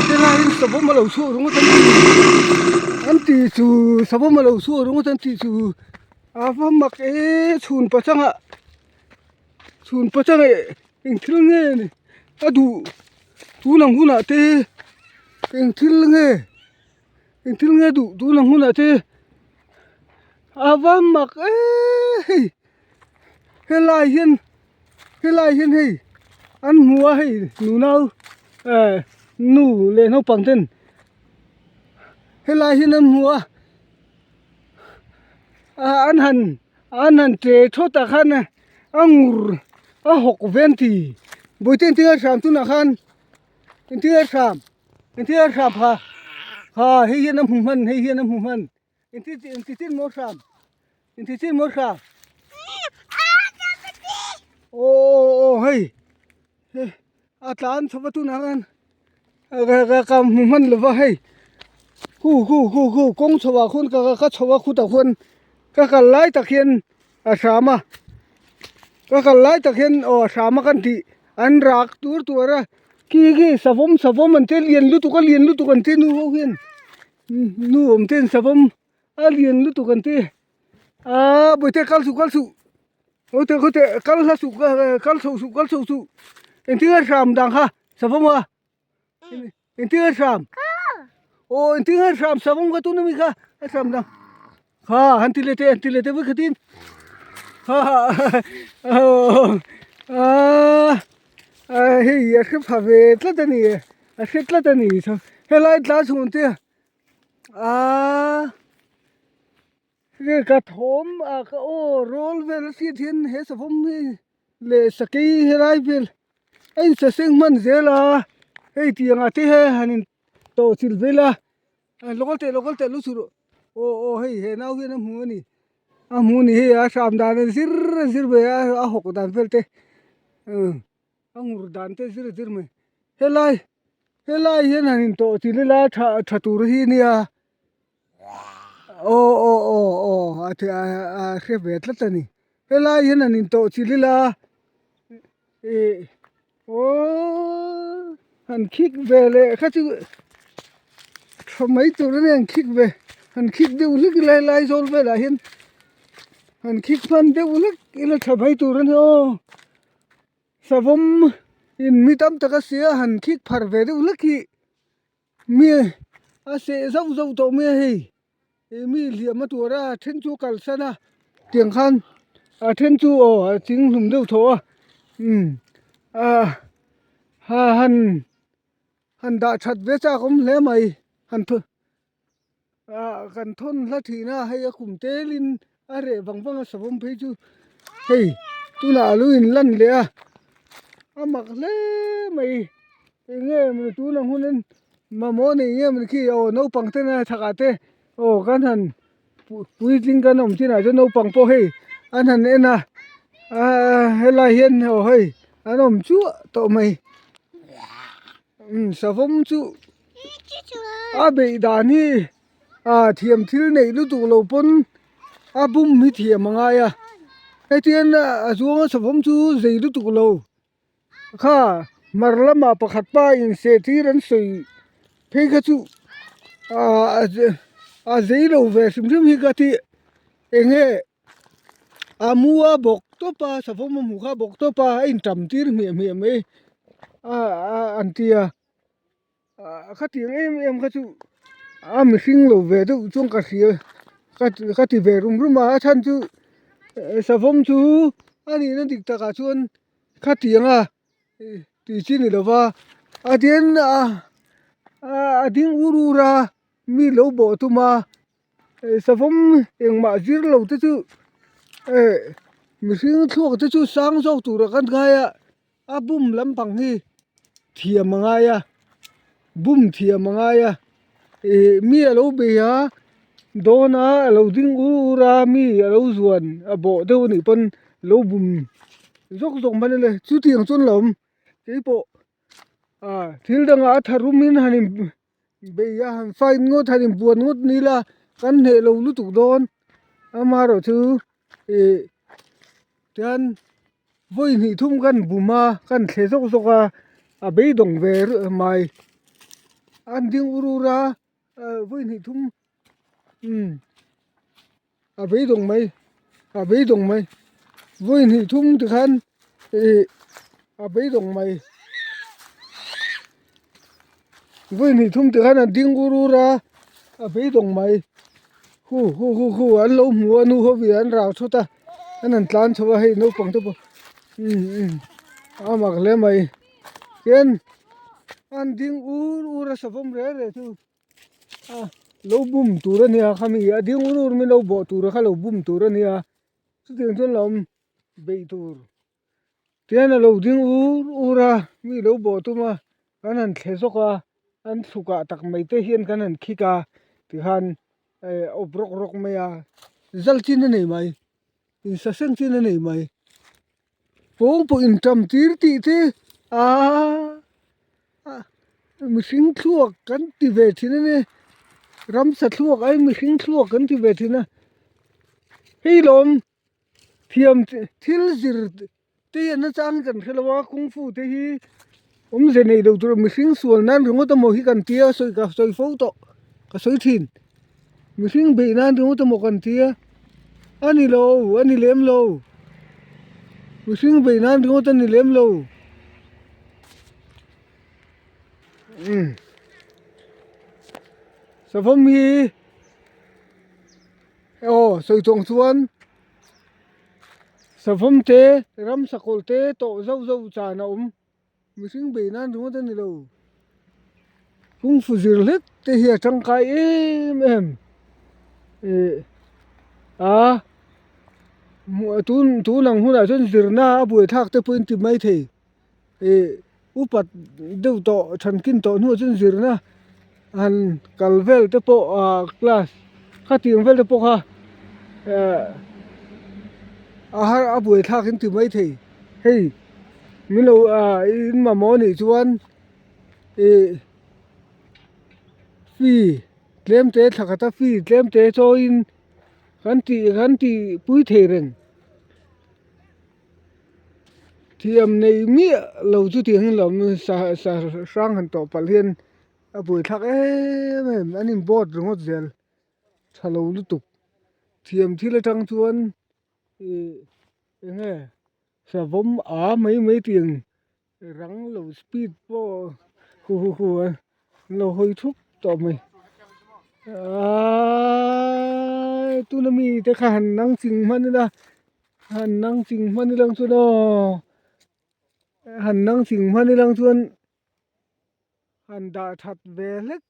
Helaiin savawm a lo chhuak ringawt an ti an ti chu savawm a lo chhuak ringawt an tih chu a va mak e chhun pachangah chhun pachangah eng thil nge ni a duh tun ang hunah te eng thil nge eng thil nge duh tun ang hunah te a va mak e hei helai hian. Helai hian hei an hmu a hei nunau eh nu leh naupang ten helai hian an hmu a ah an han an han che thawt ah khan a ngur a hawk ve an ti bawihte engtin a hram tunah khan engtin a hram engtin a hram kha kha hei hian a hmu hman hei hian a hmu hman. Inti maw hram inti maw hram aw aw hei hei a tlan chho va tunah khan ka ka hmu hman lo va hei khu khu khu khu kawng chho ah khuan ka ka chho a khutah khuan ka kal lai tak hian a hram a ka kal lai tak hian aw a hram a kan tih an rak tur tur a khi khi savawm savawm an tia lian lutuk a lian lutuk an tia nu ho hian. Nu awm ten savawm a lian lutuk an ti aaa bawihte kal suh kal suh khawte khawte kal hla suh kal chho suh kal chho suh engtin nge hram dan kha savawm a engtin nge hram aw engtin nge hram savawm kha tuna mi kha a hram dan kha han ti leh teh han ti leh teh vawikhat in ha aaa hei a hre pha ve tlat a ni e. A hre tlat a ni helai tla chhung te aaa nge ka thawm a ka aw rawl vel a hriat hian he savawm hi leh sakei helai vel a in saseng hman zel a hei tiang ah te hian han in tawh chilh vel a local teh local teh lu suh aw aw hei he nau hian a hmu a ni a hmu a ni hei a hram dan a zir a zir ve a a hawk dan vel te umm. A ngur dan te zir zir mai helai helai hian han in tawh chilh ila tha tha tur hi ania aw aw aw aw a the a hre ve tlat a ni helai hian han in tawh chilh ila ih aww han khik ve leh kha chu tha mai tur ania han khik ve han khik deuh hlek ila helai zawl velah hian han khik hman deuh hlek ila tha mai tur ania aw. Savawm in mi tam tak a sia han khik phar ve deuh hlek hi mi a seh zauh zauh tawh mai a hei ih mi hliam a tur a then chu kalsan a tiang khan a then chu aw a ching hlum deuh tawh a umm ah ha han han dah that ve chak awm hle mai han ah kan thawn hla thin a hei a kum telin a reh vang vang a savawm phei chu hei tunah a lo in lan leh a a mak hle mai eng nge maw tuna hunin mamawh nei nge maw khi aw naupang te nena chhakah te aw kan han puitling kan awm chinah chuan naupang pawh hei an han en a ah helai hian aw hei an awm chuah tawh mai umm savawm chu. A beih dan hi ah thiam thil neih lutuk lo pawn a bum hi thiam a ngai a hetiang a zuanga savawm chu zei lutuk lo kha hmar lamah pakhat pa in seh tir an sawi phei kha chu ah a zei lo ve hrim hrim hi ka ti eng nge a mu a bawk tawp a savawm a hmuh kha a bawk tawp a a inṭam tir hmiah hmiah mai ah an ti a. Ah khatiang em em kha chu a mihring lo ve deuh chuan ka hria ka ka ti ve rum rum a a chhan chu savawm chu a nihna dik takah chuan khatiang a tih chi ni lova a tin a a ding ur ur a mi lo bawh tum a savawm engmah zir lo te chu eh mihring thluak te chu sang zawk turah kan ngai a. A bum lampang hi thiam a ngai a bum thiam a ngai a ih mi a lo bei a dawn a a lo ding ur ur a mi a lo zuan a bawh deuh a nih pawn lo bum zawk zawk mai le chutiang chuan lo awm keipawh ah thil dangah a tharum in han in bei a han fight ngawt han inbuan ngawt ni ila kan hneh lo lutuk dawn amaherawhchu ih tian. Vawi hnih thum kan bum a, kan thle zawk zawk a, a beidawng ve mai. An ding ur ur a, vawi hnih thum umm a beidawng mai, a beidawng mai. Vawi hnih thum tikhan ih a beidawng mai. Vawi hnih thum tikhan an ding ur ur a, a beidawng mai. Hu hu hu hu an lo hmu a nu ho hi an rau thut a an han tlan chho a hei naupang te pawh umm umm a mak hle mai tian an ding ur ur a savawm reh reh chu a lo bum tur a nia khami a ding ur ur min lo bawh tur a kha lo bum tur a nia chutiang chuan lo awm beih tur. Tihian a lo ding ur ur a, mi lo bawh tum a, kan han thle zawk a, an thlukah tak mai te hian kan han khik a, tikhan eh awp rawk rawk mai a, zal chin a nei mai, insaseng chin a nei mai, pawng pawh inṭam tir tih te aaa mihring thluak kan ti ve thin a ni, ramsa thluak ai mihring thluak kan ti ve thin a, hei lawm. Thiam thil zir te hi an nachang kan hre lo a kung fu te hi awmze nei lo tur mihring sual nan ringawt emaw hi kan tia sawi ka sawi fo tawh ka sawi thin mihring beih nan ringawt emaw kan tia a ni lo a ni lem lo mihring beih nan ringawt a ni lem lo umm savawm hi. Aw sawi tawng chuan savawm te ram sakawlh te tawh zauh zauh chan a awm mihring beih nan ringawt a ni lo kungfu zir hlek te hi a tangkai em em ih a tun tun ang hunah chuan zirna a buaithlak te pawhin ti mai thei ih upat deuh tawh thankin tawh hnuah chuan zirna han kal vel te pawh ah class khatiang vel te pawh kha eh a har a buaithlak in ti maithei hei min lo ah in mamawh anih chuan ih fee tlem te thla khat a fee tlem te chawiin kan tih kan tih pui thei reng. Thiam nei miah lo chu tiang hi lam sa sa hrang han tawh palh hian a buaithlak em em an in board ringawt zel tha lo lutuk thiam thil atang chuan ih eng nge savawm a mai mai tiang rang lo speed pawh hu hu hu an lo hawi thup tawh mai aaii tuna mi te kha han nang ching hman ila han nang ching hman ila ang chuan aw han nang ching hman ila ang chuan han dah that ve hlek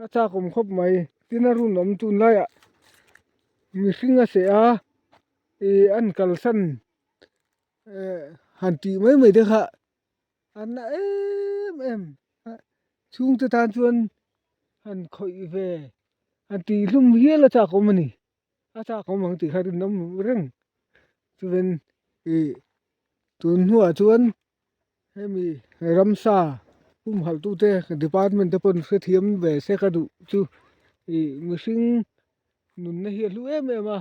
a chak awm khawp mai tin a run awm tunlaiah mihring a seh a ih an kalsan. Eh han tih mai mai te kha an na em em a chhungte tan chuan han khawih ve han tih hlum hial a chak awm a ni a chak awm ang tih kha rinawm reng chuan ih tun hnuah chuan hemi ramsa humhalh tute department te pawn hrethiam ve se ka duh chu ih mihring nunna hi a hlu em em a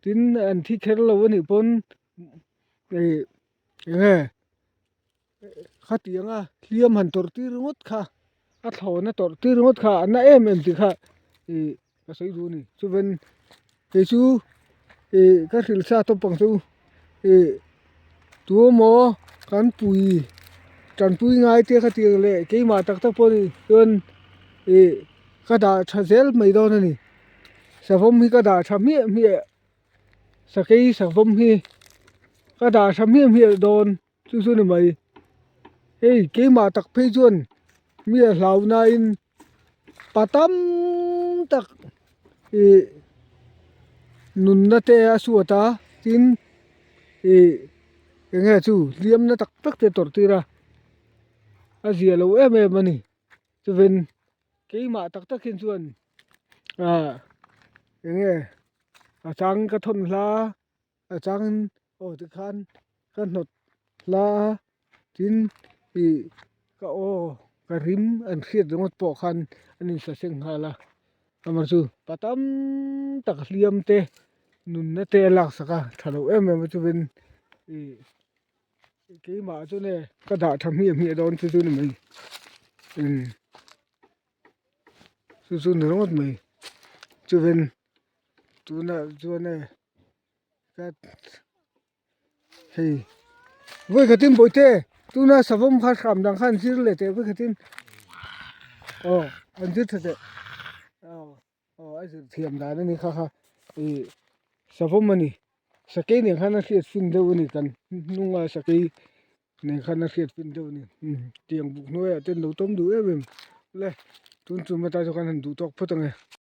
tin an thi kher lo anih pawn ih eng nge khatianga hliam han tawrh tir ringawt kha a thlawna tawrh tir ringawt kha a na em em tih kha ih ka sawi duh a ni chuan kei chu ih ka hrilh sa tawp ang chu ih tuemaw kan pui tanpui ngai te khatiang leh keimah tak tak pawh ni chuan ih. Ka dah tha zel mai dawn a ni savawm hi ka dah tha hmiah hmiah sakei savawm hi ka dah tha hmiah hmiah dawn chu chu ni mai hei keimah tak phei chuan mi a hlau nain pa tam tak ih nunna te a suat a tin ih eng nge chu hliamna tak tak te tawrh tir a a zia lo em em a ni. Chuven keimah tak tak hian chuan ah eng nge a chang ka thawn hla a changin aw tikhan ka hnawt hla a tin ih ka aw ka rim an hriat ringawt pawh khan an insaseng nghal a amaherawhchu pa tam tak hliam te. Nunna te a laksak a tha lo em em a chuvin ih keimah chuan e ka dah tha hmiah hmiah dawn chu chu ni mai umm chu chu ni ringawt mai chuvin tunah chuan e ka hei vawikhatin bawihte tuna savawm kha hram dang kha an zir leh teh vawikhatin aw an zir tha teh aw. Aw a zir thiam dan a ni kha kha ih savawm a ni sakei nen khan a hriat fin deuh a ni kan hnunga sakei nen khan a hriat fin deuh a ni tiang buk hnuaiah te an lo tawm duh em em le tun tum atan chuan kan han duh tawk phawt ang e.